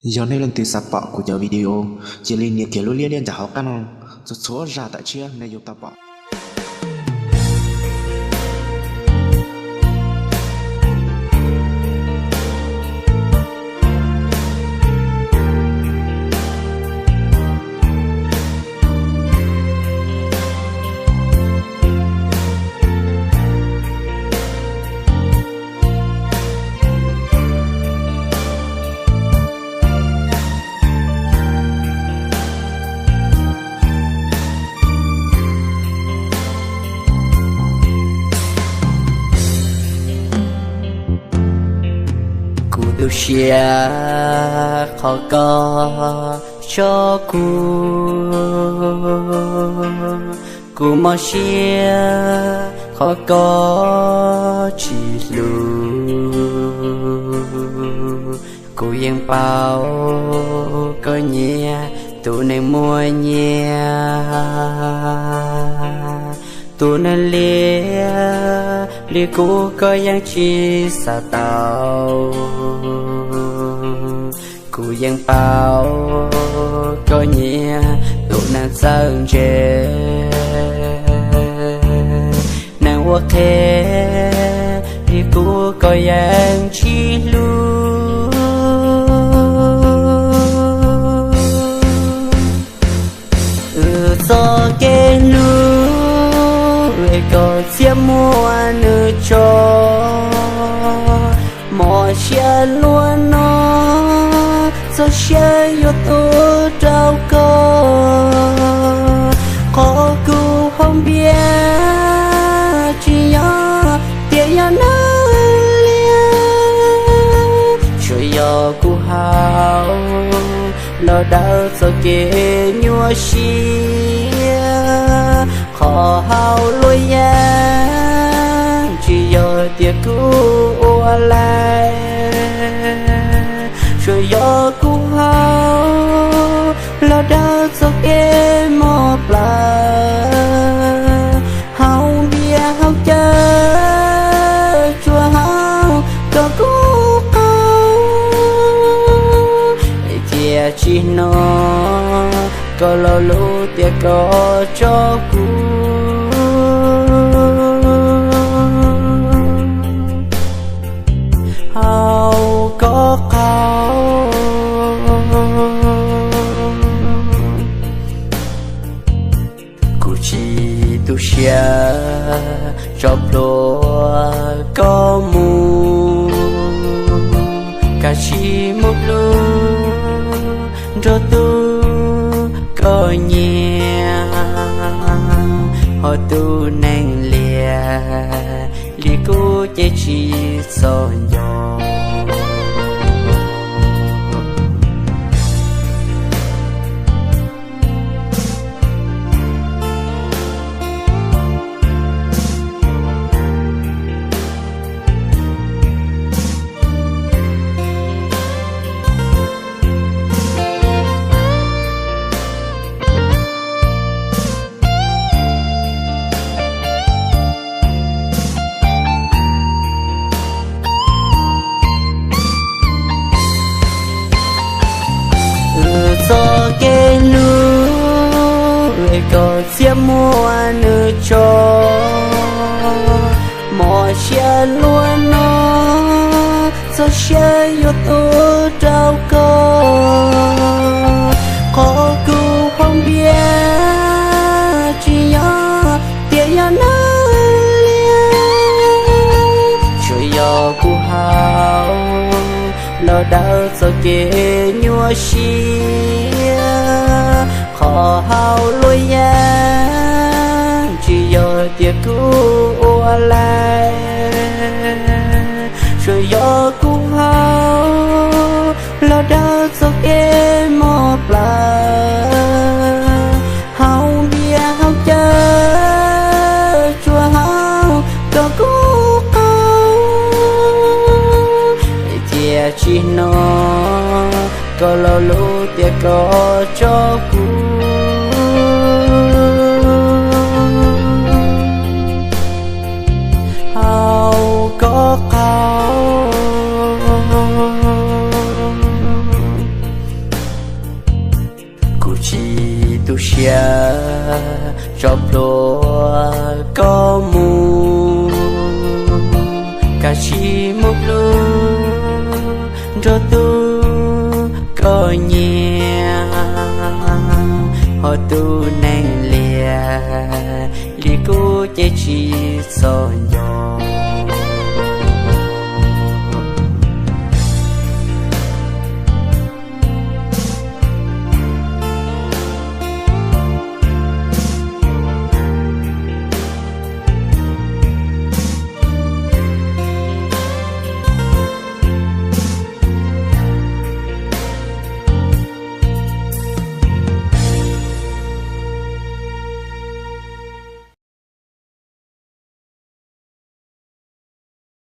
Yog nej leej twg xav pom kuv cov video, cia li nias kiag lub liab liab ntawm hauv qab no, txhua txhua zaj tam tshiab nej yuav tau pom. Kuv tu siab qhov koj tso kuv, kuv mob siab qhov koj tsis hlub. Kuv yeej paub koj nyiam tus neeg muaj nyiaj, tus neeg liam li kuv koj yeej tsis xav tau. Kuv yeej paub koj nyiam tus neeg txawj ntse, neeg ua qhev li kuv koj yeej tsis hlub. Wb txoj kev hlub es koj txia muab nws tso, mob siab luaj no txoj sia yuav tu rau koj. Qhov kuv haus npias tsis yog tias yog neeg liam, tsuas yog kuv haus los daws txoj kev nyuaj siab. Qhov haus luaj yeej tsis yog tias kuv ua laib, tsuas yog kuv haus los daws txoj kev mob plawv. Haus npias haus cawv tsuas haus kom kuv qaug, es tiam sis no koj lo lus tias koj tso kuv, haus kom qaug. Kuv tsis tu siab tso plhuav koj mus, kav tsij mus hlub nrog tus koj nyiam, ho tus neeg liam li kuv ces tsis txhob nco. Wb txoj kev hlub es koj txia muab nws tso, mob siab luaj no txoj sia yuav tu rau koj. Qhov kuv haus npias tsis yog tias yog neeg liam, tsuas yog kuv haus los daws txoj kev nyuaj siab. Qhov haus luaj yeej tsis yog tias kuv ua laib, tsuas yog kuv haus los daws txoj kev mob plawv. Haus npias haus cawv tsuas haus kom kuv qaug, es tiam sis no koj lo lus tias koj tso kuv, haus kom qaug. tso plhuav koj mus, koj sim mus plhub nrog tus koj nyiam, ho tus neeg liam li kuv ces tsis txog